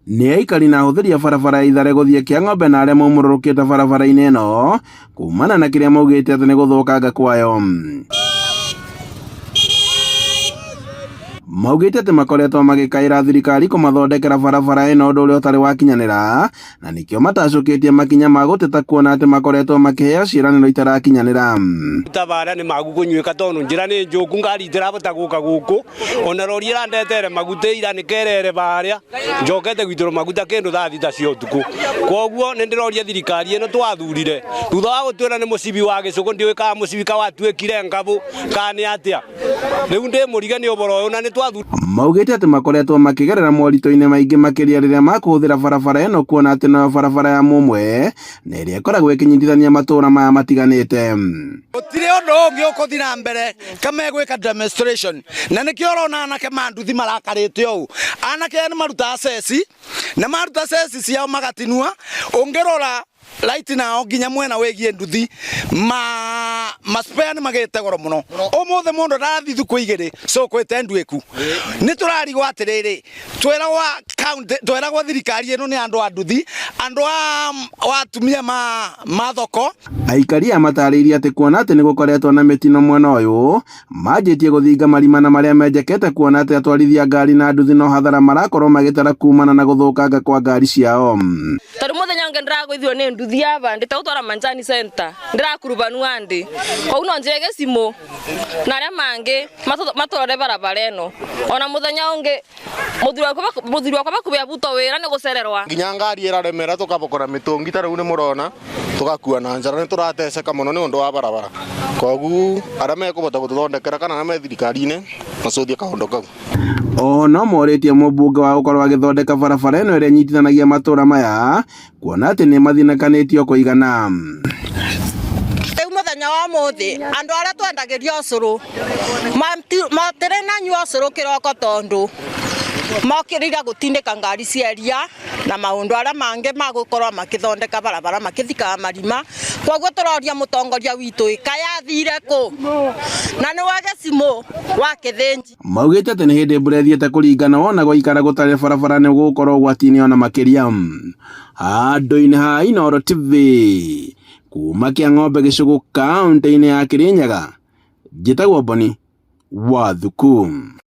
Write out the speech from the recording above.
Nĩ aikari na ahũthĩri a barabara ya Ithare gũthiĩ Kĩang'ombe na arĩa maumũrũrũkĩte barabara-inĩ ĩno kumana na kĩrĩa maugĩte atĩ nĩ gũthũkanga kwayo. Maugĩte atĩ makoretwo magĩkaĩra thirikari kũmathondekera barabara ĩno ũndũ ũrĩa ũtarĩ wakinyanĩra na nĩkĩo matacũkĩtie makinya ma gũteta kuona atĩ makoretwo makĩheo ciĩranĩro itarakinyanĩra. Maguta nĩ magu kũnyuĩka tondũ njĩra nĩ njũku ngari itirabota gũka gũkũ ona rori ĩrandetere maguta ira nĩ kerere barĩa njokete gwitĩrwo maguta kĩndũ thaa thita cia ũtukũ. Koguo nĩ ndĩroria thirikari ĩno twathurire thutha wa gũtwĩra nĩ mũcibi wa gĩcũgũ ndiũĩ kana mũcibi ka watuĩkire ngabũ kana nĩ atĩa. Rĩu ndĩ mũrige nĩ ũboro ũyũ na nĩ twathurire. Maugĩte atĩ makoretwo makĩgerera moritũ-inĩ maingĩ makĩria rĩrĩa makũhũthĩra barabara ĩno kuona atĩ noyo barabara ya mũmwe na ĩrĩa ĩkoragwo ĩkĩnyitithania matũũra maya matiganĩte. Gũtirĩ ũndũ ũngĩ ũkũthiĩ na mbere kamegwĩka demonstration na nĩkĩo ũrona anake ma nduthi marakarĩte ũũ. Anake aya nĩ marutaga ceci na maruta ceci ciao magatinua. Ũngĩrora right now nginya mwena wĩgiĩ nduthi ma ma spare nĩ magĩte goro mũno. Ũmũthĩ mũndũ ndarathiĩ thukũ igĩrĩ soko ĩte nduĩku. Nĩ tũrarigwo atĩrĩrĩ, tweragwo county, tweragwo thirikari ĩno nĩ andũ a nduthi, andũ a atumia ma ma thoko. Aikari aya matarĩirie atĩ kuona atĩ nĩ gũkoretwo na mĩtino mwena ũyũ, manjĩtie gũthinga marima na marĩa menjekete kuona atĩ atwarithia ngari na nduthi no hathara marakorwo magĩtara kumana na gũthũkanga kwa ngari ciao. Tondu muthenya ungi ndiragwithirwo ni nduthi ava nditagutwara Manjani Center ndirakurubanua ndi kou no njege simu na aria mangi matwarore barabara ino ona muthenya ungi muthuri wakwa bakubi abuto wira ni gucererwa. Nginya ngari iraremera tukabokora mitungi ta riu ni murona tugakua na njara ni turateceka muno ni undu wa barabara koguo aria mekubota gututhondekera kana aria me thirikari-ini macuthie kaundu kau. Oho no morĩtie mũmbunge wa gũkorwo agĩthondeka barabara ĩno ĩrĩa ĩnyitithanagia matũũra maya kuona atĩ nĩ mathĩnĩkanĩtio kũigana. Rĩu mũthenya wa ũmũthĩ andũ arĩa twendagĩria ũcũrũ matirĩ na nyua ũcũrũ kĩroko tondũ mokĩrĩire gũtindĩka ngari cia iria na maũndũ arĩa mangĩ ma gũkorwo makĩthondeka barabara makĩthikaga marima. Koguo tũroria mũtongoria witũ ĩ kaĩ athire kũ na nĩ wa gĩcimũ wa Kĩthĩnji. Maugĩte atĩ nĩ hĩndĩ mbura ĩthiĩte kũringa na wona gwaikara gũtarĩ barabara nĩ gũgũkorwo ũgwati-inĩ ona makĩria. Handũ-inĩ ha Inooro TV kuma Kĩang'ombe gĩcũgũ kaũntĩ-inĩ ya Kĩrĩnyaga, njĩtagwo Boni wa Thuku.